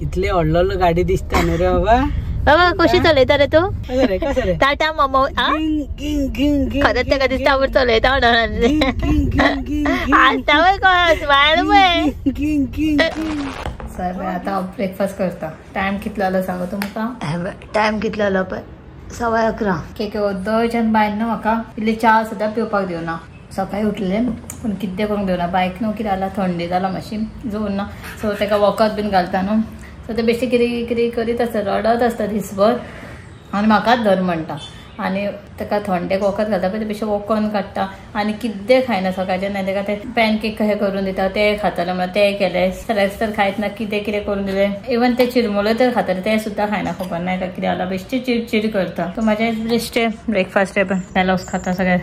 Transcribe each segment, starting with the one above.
कितली व्हडलो गाडी दिसता न्हू रे बाबा. बाबा कशी चलयता रे तूं? कसं रे टाटा ममो खरंच तेका दिसता आपूण चलयता म्हणून. हांसता पळय कोण स्मायल पळय. साहेब आता हांव ब्रेकफास्ट करता. टायम कितलो जालो सांगू तुमकां? टायम कितलो जालो पळय 11:15. केके दोच्यान बायन न्हू म्हाका इल्ली च्या सुद्दां पिवपाक दिवना. सकाळी उठले पूण कितें करूंक दिवना. बायक न्हू कितें जाला थंडी जाला मातशी जोर ना सो तेका वखद बीन घालता न्हू. सो ते बेश्टे कितें कितें करीत आसता रडत आसता दिसभर आनी म्हाकाच धर म्हणटा. आनी ताका थंडेक वखद घालता पळय ते बेश्टे वोकोन काडटा आनी कितें खायना. सकाळचें नाय ताका ते पॅनकेक कशें करून दिता ते खाताले म्हणल्यार ते केले सॅलॅड्स तर खायत ना कितें कितें करून दिले. इवन ते चिरमुले तर खाताले ते सुद्दां खायना. खबर ना कितें जाला बेश्टे चिडचिड करता. सो म्हाजे बेश्टे ब्रेकफास्ट पण केलॉग्स खाता सगळे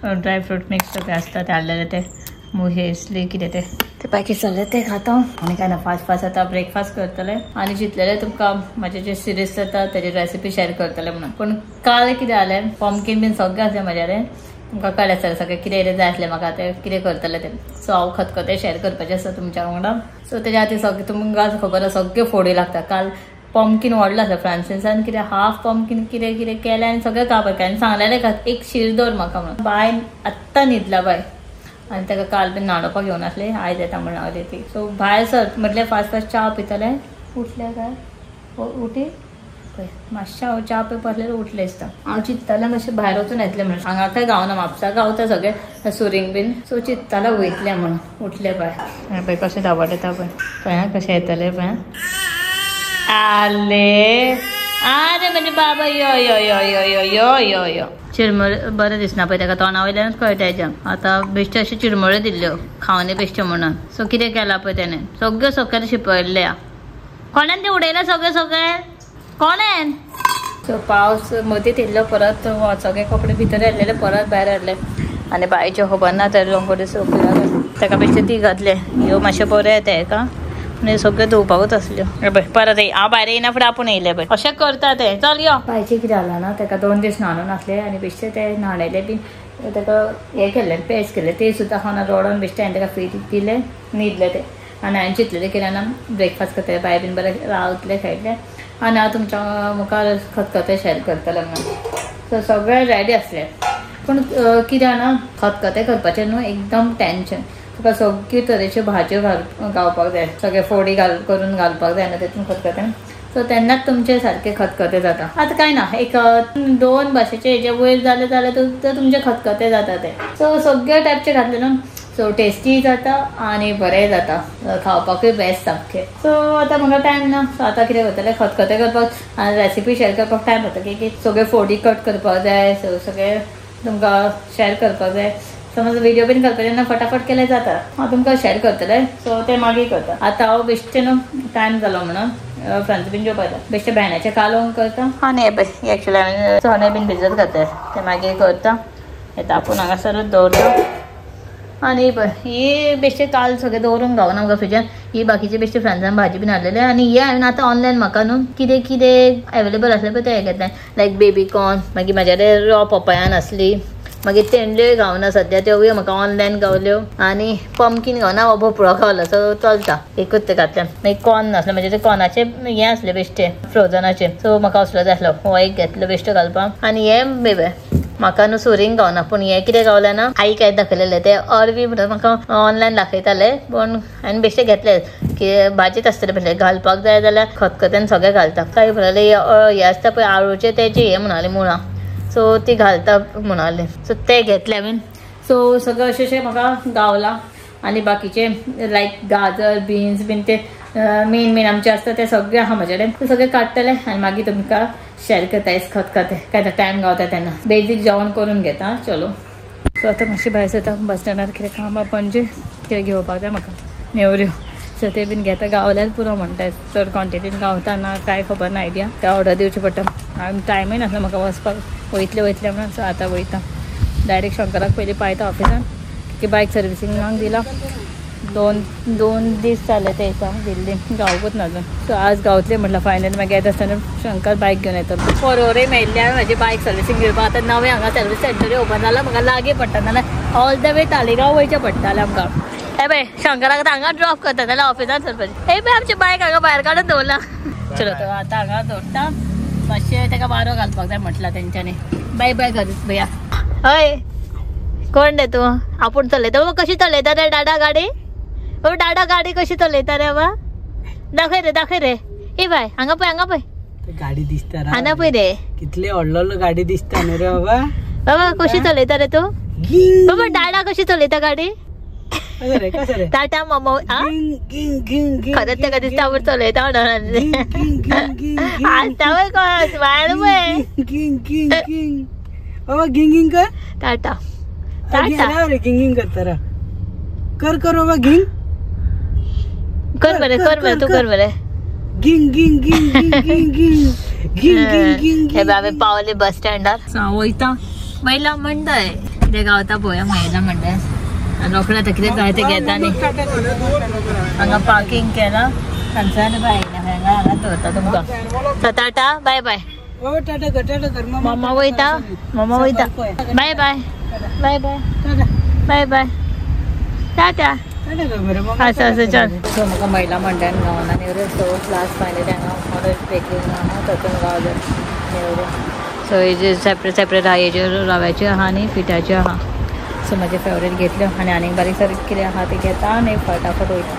ड्राय फ्रूट मिक्स सगळे आसता ते हाडलेले ते मुहेसली कितें ते ते पॅकेज जाले ते खाता. आनी काय ना फास्ट फास्ट आतां ब्रेकफास्ट करतले आनी चिंतलेले तुमकां म्हाजे जे सिरीज जाता तेजी रेसिपी शेअर करतले म्हणून. पूण काल कितें जालें पॉमकीन बीन सगळें आसलें म्हाज्या कडेन तुमकां कळ्ळें आसतलें सगळें कितें कितें जाय आसलें म्हाका तें कितें करतलें तें. सो हांव खतखतें शेअर करपाचें आसा तुमच्या वांगडा. सो तेज्या खातीर सगळें तुमकां खबर आसा सगळ्यो फोडी लागता. काल पॉमकीन व्हडलो आसलो फ्रांसिसान कितें हाफ पॉमकीन कितें कितें केलें आनी सगळें काबार केलें आनी सांगलेलें एक शीर दवर म्हाका म्हणून. बाय आत्तां न्हिदला बाय आनी ताका काल बीन न्हाणोवपाक घेवन आसलें आयज येता म्हणून लागली ती. सो भायर सर म्हटलें फास्ट फास्ट च्या पितलें उठलें काय उठी पळय मातशें हांव च्या पिवपाक आसलें उठलें दिसता. हांव चिंततालें मातशें भायर वचून येतलें म्हणून हांगा काय गावना म्हापसा गावता सगळें सुरींग बीन. सो चिंततालें वयतलें म्हणून उठलें बाय. पळय कशें धांवत येता पळय पळय कशें येतलें पळय आले आरे म्हणजे बाबा यो यो यो यो यो यो यो यो. चिरमुरे बरें दिसना पळय ताका तोंडा वयल्यानूच कळटा हेज्या. आतां बेश्टे अशे चिरमुरे दिल्ल्यो खावनी बेश्टे म्हणून. सो कितें केलां पळय तेणें सगळ्यो सकयल शिंपयल्ल्या. कोणेन तें उडयलें सगळें सगळें कोणेन? सो पावस मदींत येयल्लो परत सगळे कपडे भितर हाडलेले परत भायर हाडले आनी बायच्यो खबर ना तर लंगोटी सोंपल्या ताका बेश्टे ती घातले ह्यो मातशें बरें येता हेका पूण सगळ्यो धुवपाकूच आसल्यो. पळय परत हांव भायर येयना फुडें आपूण येयलें पळय अशें करता तें. चल यो. बायचें कितें जालां ना ताका 2 दीस न्हाणून आसलें आनी बेश्टे तें न्हाणयलें बी ताका हें केल्लें पेस्ट केल्लें तें सुद्दां खावना रडोन बेश्टें हांवें ताका फीड दिलें न्हिदलें तें. आनी हांवें चिंतलेलें कितें ना ब्रेकफास्ट करतलें बाय बीन बरें रावतलें खेळटलें आनी हांव तुमच्या मुखार खतखतें शेअर करतलें म्हणून. सो सगळें रेडी आसलें पूण कितें जाणा खतखतें करपाचें न्हू एकदम टेंशन. तुका सगळ्यो तरेच्यो भाजयो गावपाक जाय सगळे फोडी घाल करून घालपाक जाय न्हू तेतून खतखतें. सो तेन्नाच तुमचें सारकें खतखतें जाता. आतां कांय ना एक 2 भाशेचे हेजे वयर जालें जाल्यार तर तुमचें खतखतें जाता तें. सो सगळे टायपचे घातले न्हू सो टेस्टी जाता आनी बरेंय जाता खावपाकूय बेस्ट सामकें. सो आतां म्हाका टायम ना. सो आतां कितें करतलें खतखतें करपाक आनी रेसिपी शेअर करपाक टायम जाता की सगळे फोडी कट करपाक जाय सो सगळें तुमकां शेअर करपाक जाय. समज व्हिडिओ बीन करपाचें तेन्ना फटाफट केल्यार जाता. हांव तुमकां शेअर करतलें सो तें मागीर करता. आतां हांव बेश्टें न्हू टायम जालो म्हणून फ्रांस बीन जेवपाक येता बेश्टें भेंड्याचें कालोवन करता. आनी हें पळय एक्चुअली हांवें चणे बीन भिजत घातले ते मागीर करता. हें तापून हांगासरूच दवरता. आनी पळय ही बेश्टें काल सगळें दवरूंक गावना म्हाका फ्रिजान. ही बाकीचे बेश्टे फ्रांसान भाजी बीन हाडलेले आनी हे हांवें आतां ऑनलायन म्हाका न्हू कितें कितें एवेलेबल आसलें पळय तें घेतलें लायक बेबी कॉर्न मागीर म्हाज्या कडेन रॉ पपायान आसली मागीर तेंडल्योय गावना सद्या त्योय म्हाका ऑनलायन गावल्यो आनी पंपकीन गावना हो भोपळो गावलो सो चलता एकूच तें घातलें. मागीर कॉर्न नासलें म्हणजे ते कॉर्नाचे हें आसलें बेश्टे फ्रोजनाचे सो म्हाका असलो जाय आसलो हो एक घेतलो बेश्टो घालपाक. आनी हे बेबे म्हाका न्हू सुरींग गावना पूण हें कितें गावलें ना आई काय दाखयलेलें तें अरवी म्हणून म्हाका ऑनलायन दाखयताले पूण हांवें बेश्टे घेतले की भाजीत आसतलें म्हणलें घालपाक जाय जाल्यार खतखत्यान सगळें घालता. काय म्हणलें हें आसता पळय आळूचें तेजें हें म्हणालें मुळां सो ती घालता म्हणाले सो ते घेतले हांवें. सो सगळें अशें अशें म्हाका गावलां आनी बाकीचे लायक गाजर बीन्स बीन ते मेन मेन आमचे आसता ते सगळे आहा म्हजे कडेन ते सगळे काडटले आनी मागीर तुमकां शेअर करता हेच खतखतें काय टायम गावता तेन्ना बेजीक जेवण करून घेता. चलो सो आतां मातशें भायर सरता बस स्टँडार कितें काम आहा पणजे कितें घेवपाक जाय म्हाका नेवऱ्यो सो ते बीन घेता गावल्यार पुरो म्हणटा चड क्वॉन्टिटीन गावता ना काय खबर ना आयडिया ते ऑर्डर दिवची पडटा. आनी टायमूय नासलो म्हाका वचपाक वयतले वयतले म्हणून. सो आतां वयता डायरेक्ट शंकराक पयलीं पायता ऑफिसान की बायक सर्विसिंगाक दिला 2 दीस जाले ते दिसा दिल्ली गावकूच ना अजून. सो आज गावतले म्हटलं फायनल. मागीर येता आसतना शंकर बायक घेवन येता. परवरय मेळिल्ले म्हाजी बायक सर्विसींग घेवपाक. आतां नवें हांगा सर्वीस सेंटरूय ओपन जालां म्हाका लागीं पडटा नाल्यार ऑल the way Taleigao वयचें पडटालें आमकां. हे पळय शंकराक हांगा ड्रॉप करता जाल्यार ऑफिसान सरपाचें. हे पळय आमची बायक हांगा भायर काडून दवरला. चलो तो आतां हांगा दवरता, मातशें ताका वारो घालपाक जाय म्हटलां तेंच्यांनी. बाय बाय कर भैया. हय कोण रे तूं? आपूण चलयता बाबा. कशी चलयता रे डाडा गाडी? ओ डाडा गाडी कशी चलयता रे बाबा? दाखय रे, दाखय रे. ए बाय हांगा पळय, हांगा पळय गाडी दिसता. हांगा पळय रे कितले व्हडलो गाडी दिसता न्हू रे बाबा. बाबा कशी चलयता रे तूं? बाबा डाडा कशी चलयता गाडी? टाटा मामा खरंच तेका दिसता आपूण चलयता म्हणून. आसता पळय कोण भायर पळय. बाबा गिंग कर. टाटा टाटा गिंग करता रा. कर कर बाबा गिंग कर बरे, कर बरे तू कर बरे. गिंग गिंग गिंग गिंग गिंग गिंग गिंग गिंग. हे बाबे पावले बस स्टँडार. वयता महिला मंडळ कितें गावता पळोवया. महिला मंडळ रोखडें आतां कितें जाय तें घेता न्ही. हांगा पार्किंग केलां थंयसर बाय हांगा हांगा दवरता तुमकां. टाटा बाय बाय. टाटा कर, टाटा कर. मम्मा वयता, मम्मा वयता. Bye bye bye bye bye bye tata. आसा आसा चल. सो म्हाका महिला मंडळान गावना न्ही. सो लास्ट फायनली हांगा ऑरेंज बेकरी आहा तातूंत गावलें. सो हेजे सेपरेट सेपरेट आहा, हेज्यो रव्याच्यो आहा आनी पिठाच्यो आहा. सो म्हाजे फेवरेट घेतल्यो आनी आनीक बारीक सारीक कितें आहा तें घेता आनी फटाफट वयता.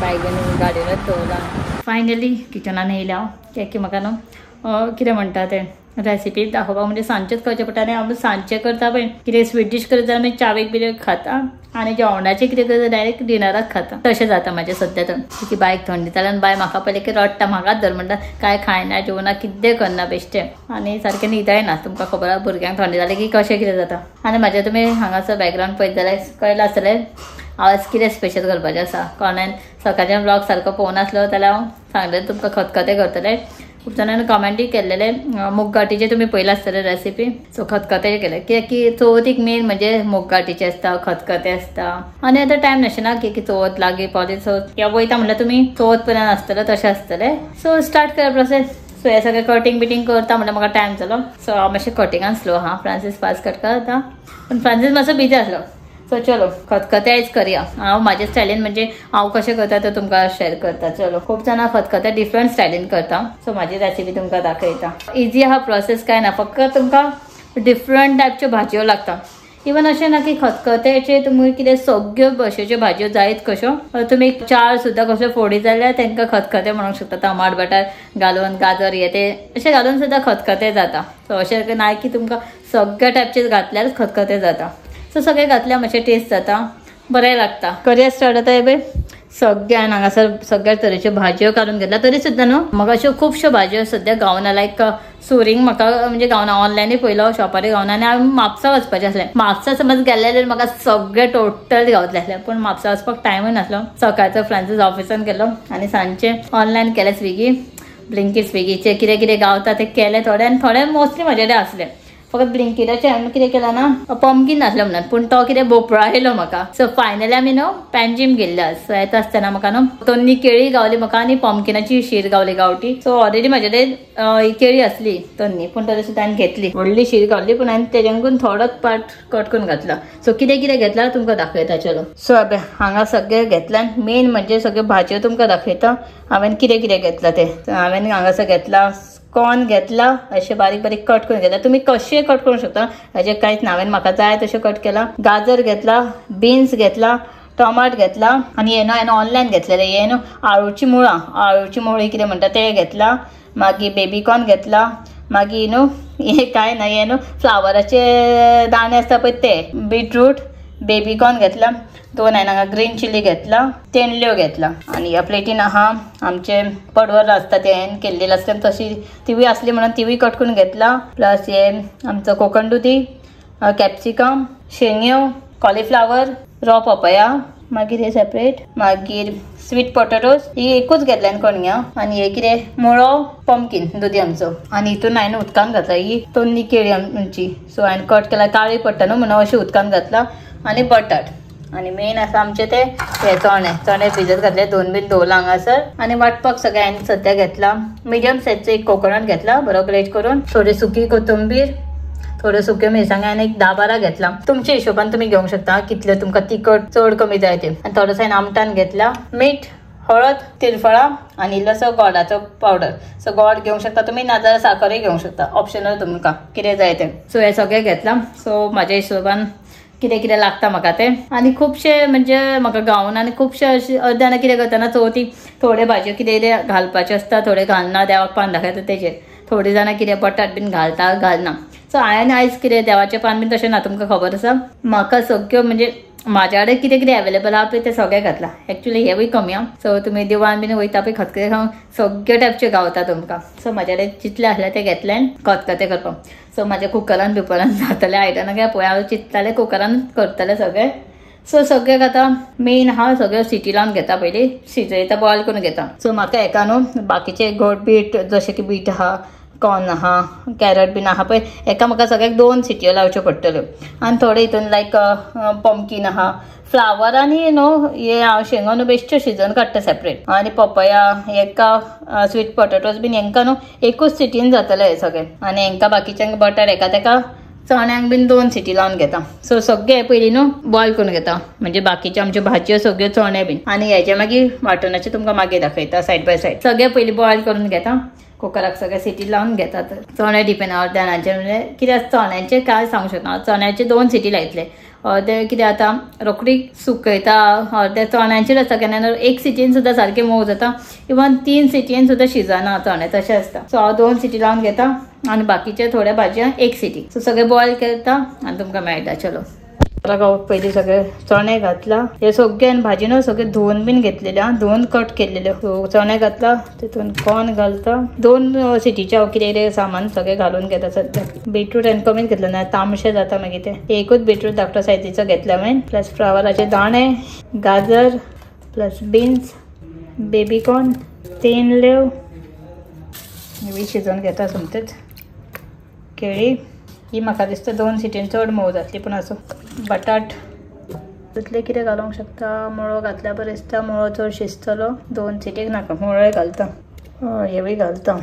बायक बीन गाडयेनूच दवरला. फायनली किचनान येयल्या हांव. कित्याक की म्हाका न्हू कितें म्हणटा तें रेसिपी दाखोवपाक म्हणजे सांजचेच करचें पडटा. आनी आमी सांजचें करता पळय कितें स्वीट डीश करता जाल्यार आमी चावेक बिरेक खाता आनी जेवणाचें कितें करता डायरेक्ट डिनराक खाता. तशें जाता म्हाजें सद्या तर. की बायक थंडी जाल्यार आनी बाय म्हाका पयलें की रडटा, म्हाकाच धर म्हणटा कांय खायना जेवना कितें करना बेश्टें आनी सारकें न्हिदय ना. तुमकां खबर आसा भुरग्यांक थंडी जाली की कशें कितें जाता. आनी म्हाजें तुमी हांगासर बॅकग्रावंड पळयत जाल्यार कळ्ळें आसतलें आज कितें स्पेशल करपाचें आसा. कोणान सकाळच्यान ब्लॉग सारको पळोवनासलो जाल्यार हांव सांगलें तुमकां खतखतें करतलें. खूब जाणांनी कमेंटूय केल्लेले मुगगाठीचे तुमी पयलें आसतलें रेसिपी. सो खतखतें केलें कित्याक की चवथीक मेन म्हणजे मुगगाठीचें आसता, खतखतें आसता. आनी आतां टायम नाशिना की चवथ लागीं पावली. सो या वयता म्हणल्यार तुमी चवथ पर्यंत आसतलें तशें आसतलें. सो स्टार्ट करा प्रोसेस. सो हें सगळें कटिंग बिटींग करता म्हणल्यार म्हाका टायम जालो. सो हांव मातशें कटिंगान स्लो आहा. फ्रांसीस फास्ट कट करता पूण फ्रांसीस मातसो बिजी आसलो. सो चलो खतखतें आयज करया. हांव म्हाजे स्टायलीन म्हणजे हांव कशें करता तें तुमकां शेअर करता. चलो खूब जाणां खतखतें डिफरंट स्टायलीन करता. सो म्हाजी रेसिपी तुमकां दाखयता. इजी आहा प्रोसेस कांय ना, फक्त तुमकां डिफरंट टायपच्यो भाजयो लागता. इवन अशें ना की खतखत्याचे तुमी कितें सगळ्यो भशेच्यो भाजयो जायत कश्यो. तुमी चार सुद्दां कसल्यो फोडी जाल्यार तांकां खतखतें म्हणूंक शकता. टमाट बटाट घालून गाजर हे ते अशें घालून सुद्दां खतखतें जाता. सो अशें ना की तुमकां सगळ्या टायपचेच घातल्यार खतखतें जाता. सो सगळें घातल्यार मातशें टेस्ट जाता, बरें लागता. करया स्टार्ट आतां. हे पळय सगळ्यान हांगासर सगळ्या तरेच्यो भाजयो काडून घेतल्या. तरी सुद्दां न्हू म्हाका अश्यो खुबश्यो भाजयो सद्या गावना. लायक सुरींग म्हाका म्हणजे गावना, ऑनलायनूय पयलो शॉपारूय गावना. आनी हांवें म्हापसा वचपाचें आसलें. म्हापसा समज गेल्लें जाल्यार म्हाका सगळें टोटल गावतलें आसलें. पूण म्हापसा वचपाक टायमूय नासलो. सकाळचो फ्रांसीस ऑफिसान गेलो आनी सांजचें ऑनलायन केलें स्विगी ब्लिंकीट स्विगीचें कितें कितें गावता तें केलें थोडें. आनी थोडें मोस्टली म्हजे कडेन आसलें. फक्त ब्लिंकिटाचें हांवें कितें केलां ना पंपकीन नासलें म्हणून, पूण तो कितें भोपळो आयलो म्हाका. सो फायनली आमी न्हू पॅन्जीम गेल्ले. सो येता आसतना म्हाका न्हू तन्नी केळी गावली म्हाका आनी पंपकिनाची शीर गावली गांवठी. सो ऑलरेडी म्हाजे कडेन केळी आसली तन्नी, पूण तरी सुद्दां हांवें घेतली. व्हडली शीर गावली पूण हांवें तेज्याकून थोडोच पार्ट कट करून घातला. सो कितें कितें घेतला तुमकां दाखयता. चलो सो हांगा सगळें घेतल्यान मेन म्हणजे सगळ्यो भाजयो तुमकां दाखयता हांवें कितें कितें घेतलां तें. हांवें हांगासर घेतला कॉर्न घेतला, अशें बारीक बारीक कट करून घेतला. तुमी कशें कट करूंक शकता हेजें कांयच ना. हांवें म्हाका जाय तशें कट केलां. गाजर घेतला, बीन्स घेतला, टोमाट घेतला आनी हे न्हू हांवें ऑनलायन घेतलेलें. हे न्हू आळूची मुळां, आळूची मुळी कितें म्हणटा तें घेतला. मागीर बेबीकॉर्न घेतला. मागीर न्हू हें कांय ना, हें न्हू फ्लावराचे दाणे आसता पळय ते, बीटरूट, बेबीकॉर्न घेतला. दोन हांवें हांगा ग्रीन चिली घेतला, तेंडल्यो घेतला. आनी ह्या प्लेटीन आहा आमचे पडवळ आसता ते हांवें केल्लेली आसता तशी तिवूय आसली म्हणून तिवूय कट करून घेतला. प्लस हे आमचो कोकण दुदी, कॅप्सिकम, शेंग्यो, कॉलिफ्लावर, रॉ पपया, मागीर हे सेपरेट, मागीर स्वीट पोटेटोज ही एकूच घेतल्यान कणग्यां. आनी हे कितें मुळो, पंपकीन दुदी आमचो. आनी हितून हांवें उदकान घातला ही तन्नी केळी आमची. सो हांवें कट केला, काळी पडटा न्हू म्हणून अशें उदकान घातला. आनी बटाट आनी मेन आसा आमचे ते हे चणे, चणे भिजत घातले दोन बीन दवरला हांगासर. आनी वांटपाक सगळें हांवें सद्या घेतला. मिडियम सायजचो एक कोकोनट घेतला बरो ग्रेट करून, थोडी सुकी कोथंबीर, थोड्यो सुक्यो मिरसांगी आनी एक 10-12 घेतला. तुमच्या हिशोबान तुमी घेवंक शकता कितले तुमकां तिखट चड कमी जाय ते. आनी थोडोसो हांवें आमटान घेतला, मीठ, हळद, तिरफळां आनी इल्लोसो गोडाचो पावडर. सो गोड घेवंक शकता तुमी, नाजाल्यार साकरूय घेवंक शकता, ऑप्शनल तुमकां कितें जाय तें. सो हें सगळें घेतलां. सो म्हाज्या हिशोबान कितें कितें लागता म्हाका तें. आनी खुबशे म्हणजे म्हाका गावना आनी खुबशे अशे अर्द्यान कितें करतना चवथीक थोडे भाजयो कितें कितें घालपाच्यो आसता, थोडे घालना, देवाक पान दाखयता तेजेर. थोडे जाणां कितें बटाट बीन घालता, घालना. सो हांवें आयज कितें देवाचें पान बीन तशें ना, तुमकां खबर आसा. म्हाका सगळ्यो म्हणजे म्हाज्या कडेन कितें कितें एवेलेबल आहा पळय तें सगळें घातलां. एक्चुली हेवूय कमी आहा. सो तुमी देवळान बीन वयता पळय खतखतें खावंक सगळे टायपचे गावता तुमकां. सो म्हाज्या कडेन जितलें आसलें तें घेतलें खतखतें करपाक. सो म्हाज्या कुकरान बिपरान जातलें आयदनां काय पळय हांव चिंततालें कुकरान करतलें सगळें. सो सगळें आतां मेन आहा सगळें सिटी लावन घेता, पयलीं शिजयता, बॉयल करून घेता. सो म्हाका हेका न्हू बाकीचे गोड बीट जशें की बीट आहा, कॉर्न आहा, कॅरट बीन आहा पळय, हेका म्हाका सगळ्याक 2 सिटयो लावच्यो पडटल्यो. आनी थोडे हितून लायक पंपकीन आहा, फ्लावर आनी न्हू हे हांव शेंगो न्हू बेश्ट्यो शिजोवन काडटा सेपरेट. आनी पपया हेका स्वीट पोटेटोज बीन हेंकां न्हू एकूच सिटीन जातलें हें सगळें. आनी हेंकां बाकीच्यांक बटर हेका तेका चण्यांक बीन 2 सिटी लावन घेता. सो सगळें पयलीं न्हू बॉयल करून घेता, म्हणजे बाकीच्यो आमच्यो भाजयो सगळ्यो चणे बीन. आनी हेजे मागीर वांटणाचें तुमकां मागीर दाखयता सायड बाय सायड. सगळें पयलीं बॉयल करून घेता, कुकराक सगळें सिटी लावन घेतात. चणे डिपेंड अर्द्यानाचें म्हणजे कित्याक चण्याचें काय सांगूंक शकना. चण्याचे 2 सिटी लायतले, अर्दे कितें आतां रोखडी सुकयता, अर्दे चण्याचेर आसता केन्ना 1 सिटीन सुद्दां सारकें मोव जाता, इवन 3 सिटीन सुद्दां शिजना चणे, तशें आसता. सो हांव 2 सिटी लावन घेता आनी बाकीचे थोड्या भाजयांक 1 सिटी. सो सगळें बॉयल करता आनी तुमकां मेळटा. चलो पयलीं सगळे चणे घातला, हे सगळे आनी भाजी न्हू सगळे धुवन बीन घेतलेले आं, धुवन कट केलेले. सो चणे घातला, तितून कॉर्न घालता, 2 सिटीचे हांव कितें कितें सामान सगळें घालून घेता सद्या. बीटरूट हांवें कमीच घेतलें ना, तामशें जाता मागीर तें. एकूच बीटरूट धाकटो सायजीचो घेतला हांवें, प्लस फ्लावराचे दाणे, गाजर, प्लस बीन्स, बेबीकॉर्न, तेंडल्यो बी शिजोवन घेता सोमतेच. केळी ही म्हाका दिसता 2 सिटीन चड मोव जातली, पूण आसूं. बटाट तितलें कितें घालूंक शकता, मुळो घातल्यार बरें दिसता, मुळो चड शिजतलो. 2 सिटीक नाका, मुळोय घालता, हेवूय घालता,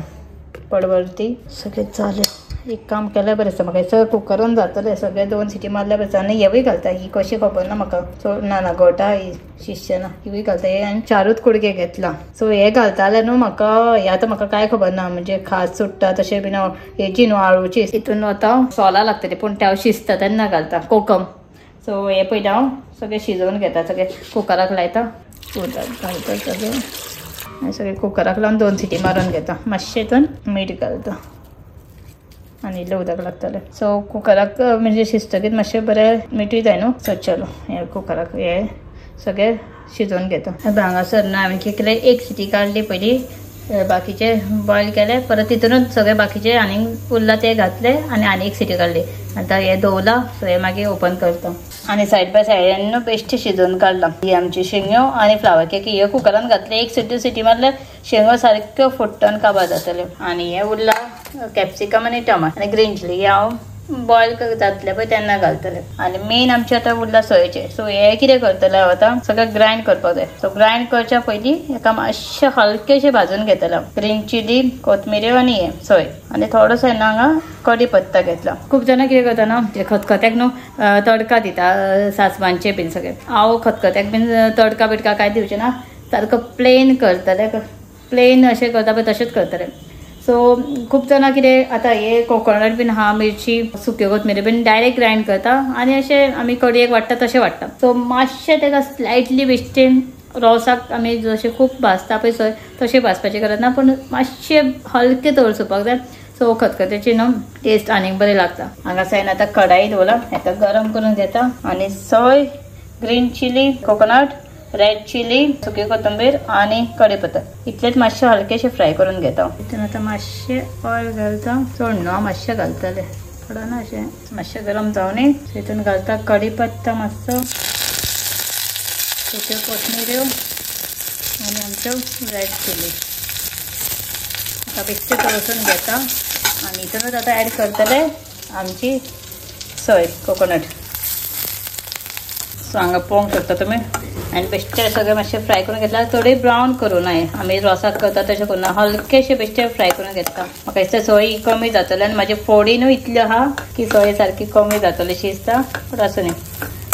पडवरती सगळें जालें. एक काम केल्यार बरें दिसता म्हाका, सगळें कुकरान जातलें सगळें, 2 सिटी मारल्यार बरें दिसता. आनी हेवूय घालता, ही कशी खबर ना म्हाका, सो ना ना गोटा ही शिजचें ना, हिवूय घालता. हे आनी 4 कुडके घेतला. सो हे घालताले न्हू म्हाका, हे आतां म्हाका कांय खबर ना, म्हणजे खाज सुट्टा तशें बीन हेजी न्हू आळूची. हितून आतां सोलां लागतलीं, पूण ते हांव शिजता तेन्ना घालता कोकम. सो हे पयलीं हांव सगळें शिजोवन घेता, सगळें कुकराक लायता, उदक घालता सगळें, आनी सगळें कुकराक लावन 2 सिटी मारून घेता. मातशें हितून मीठ घालता आनी इल्लें उदक लागतलें. सो कुकराक म्हणजे शिजतकीच मातशें बरें मिठूय जाय न्हू. सो चलो हे कुकराक हे सगळें शिजोवन घेता. हांगासर न्हू हांवें कितें केलें, 1 सिटी काडली पयलीं, बाकीचे बॉयल केले, परत तितूनच सगळे बाकीचे आनीक उरला ते घातले आनी आनी 1 सिटी काडली. आतां हें दवरलां, सो हें मागीर ओपन करता. आनी सायड बाय सायड न्हू बेश्टें शिजोवन काडलां ही आमची शेंग्यो आनी फ्लावर केक. हे कुकरान घातले, 1 सिटी मारल्यार शेंगो सारक्यो फुट्टन काबार जातल्यो. आनी हें उरलां कॅप्सिकम आनी टमाट आनी ग्रीन चिली, हे हांव बॉयल जातले पळय तेन्ना घालतले. आनी मेन आमचें आतां उरलां सोयेचें. सो हें कितें करतलें हांव आतां, सगळें ग्रायंड करपाक जाय. सो ग्रायंड करच्या पयलीं हेका मातशें हलकेशें भाजून घेतलें हांव, ग्रीन चिली, कोथमिऱ्यो आनी हें सोय. आनी थोडोसो येन्ना हांगा कडी पत्ता घेतला. खूब जाणां कितें करता न्हू, ते खतखत्याक न्हू तडका दिता सासवांचे बीन सगळें. हांव खतखत्याक बीन तडका बिडका कांय दिवचें ना, सारको प्लेन करतलें, प्लेन अशें करता पळय तशेंच करतलें. सो खूब जाणां कितें आतां हे कोकोनट बीन आहा, मिरची, सुक्यो कोथमिऱ्यो बीन डायरेक्ट ग्रायंड करता आनी अशें आमी कडयेक वाडटा तशें वाडटा. सो मातशें तेका स्लायटली बेश्टें रोसाक आमी जशें खूब भाजता पळय तशें भाजपाची गरज ना, पूण मातशें हलकें तळसुपाक जाय. सो खतखत्याची न्हू टेस्ट आनीक बरी लागता. हांगा सायन आतां कढाई दवरला, हेका गरम करून घेता आनी सोय, green chilli, coconut, red chilli, सुकी कोथंबीर आनी कढीपत्ता इतलेच मातशें हलकेशें फ्राय करून घेता. तितून आतां मातशें ऑयल घालता, चड न्हू मातशें घालतलें, थोडो ना अशें मातशें गरम जावनी. तितून घालता कढीपत्ता मातसो, सुक्यो कोथमिऱ्यो आनी आमच्यो रेड चिली. आतां बेश्टें तळसून घेता आनी हितूनच आतां ऍड करतले आमची सोय, कोकोनट. सो हांगा पळोवंक शकता तुमी आनी बेश्टे सगळें मातशें फ्राय करून घेतला. थोडे ब्रावन करूं नये, आमी रोसाक करता तशें करूं ना, हलकेशें बेश्टे फ्राय करून घेतला. म्हाका दिसता सोय कमी जातली आनी म्हाजी फोडी न्हू इतली आहा की सोय सारकी कमी जातली अशी दिसता, पूण आसूं न्ही.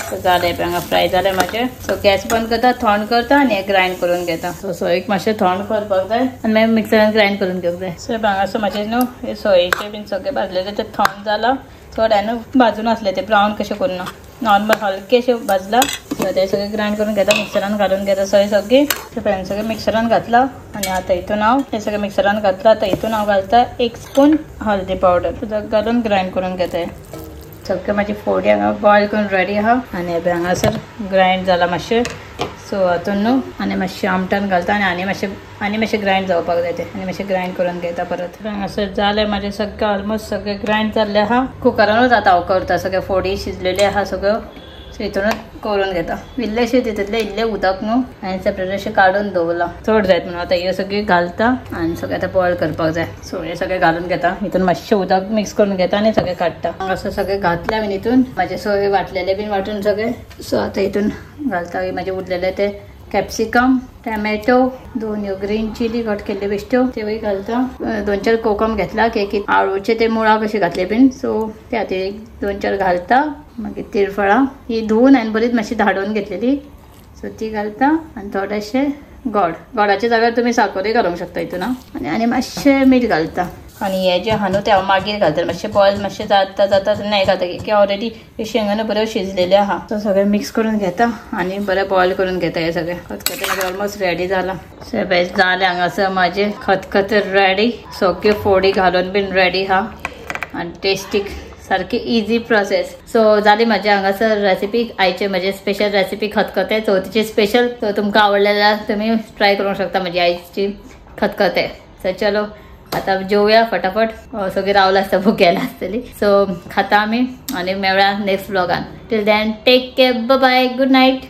सो जालें हांगा फ्राय जालें म्हाजें. सो गॅस बंद करता, थंड करता आनी हें ग्रायंड करून घेता. सो सोयीक मातशें थंड करपाक जाय आनी मागीर मिक्सरान ग्रायंड करून घेवंक जाय. सो हांगासर म्हाजें न्हू हे सोयेचें बीन सगळें भाजलेलें तें थंड जालां. चड हांवें न्हू भाजून आसलें तें, ब्रावन कशें करूं ना, नॉर्मल हलकेशें भाजलां. सो तें सगळें ग्रायंड करून घेता, मिक्सरान घालून घेता सोय सगळी. सो सगळें मिक्सरान घातलां आनी आतां हितून हांव हें सगळें मिक्सरान घातलां. आतां हितून हांव घालता 1 स्पून हळदी पावडर, उदक घालून ग्रायंड करून घेता. सगळें म्हाजी फोडी हांगा बॉयल करून रेडी आहा आनी हें हांगासर ग्रायंड जाला मातशें. सो हातून न्हू आनी मातशें आमटान घालता आनी आनी मातशें ग्रायंड जावपाक जाय तें, आनी मातशें ग्रायंड करून घेता परत. हांगासर जालें म्हाजें सगळें ऑलमोस्ट सगळें ग्रायंड जाल्लें आहा. कुकरानूच आतां हांव करता, सगळें फोडी शिजलेली आहा सगळ्यो. सो हितूनच करून घेता. इल्लेशें तितूंतलें इल्लें उदक न्हू हांवें सेपरेट अशें काडून दवरलां, चड जायत म्हणून. आतां ह्यो सगळ्यो घालता आनी सगळें आतां बॉयल करपाक जाय. सो हें सगळें घालून घेता, हितून मातशें उदक मिक्स करून घेता आनी सगळें काडटा. हांगासर सगळें घातलें हांवें हितून, म्हाजें सोय वांटलेलें बीन वांटून सगळें. सो आतां हितून घालता म्हाजें उरलेलें तें कॅप्सिकम, टॅमॅटो, 2 ह्यो ग्रीन चिली कट केल्ल्यो बेश्ट्यो तेवूय घालता. 2-4 कोकम घेतला, की आळूचे ते मुळां कशे घातले बीन, सो ते खातीर 2-4 घालता. मागीर तिरफळां ही धुवून हांवें बरीच मातशी धाडून घेतलेली, सो ती घालता. आनी थोडेशे गोड, गोडाच्या जाग्यार तुमी साकरूय घालूंक शकता हितून. आनी मातशें मीठ घालता. आनी हें जें आहा न्हू तें हांव मागीर घालता, मातशें बॉयल मातशें जाता जाता तेन्ना हें घालता, की ऑलरेडी शेंगां न्हू बऱ्यो शिजलेल्यो आहा. सो सगळें मिक्स करून घेता आनी बरें बॉयल करून घेता. हें सगळें खतखतें म्हाजें ऑलमोस्ट रेडी जालां. सो बेस्ट जालें हांगासर म्हाजें खतखतें रेडी, सगळ्यो फोडी घालून बीन रेडी आहा आनी टेस्टीक, सारकी इजी प्रोसेस. सो जाली म्हाजी हांगासर रेसिपी, आयचे म्हजे स्पेशल रेसिपी खतखतें, चवथीची स्पेशल. सो तुमकां आवडलें जाल्यार तुमी ट्राय करूंक शकता म्हजी आयची खतखतें. सो चलो आतां जेवया फटाफट, सगळीं रावला आसता, भूक गेला आसतली. सो खाता आमी आनी मेळया next व्लॉगान. Till then take care, bye, good night.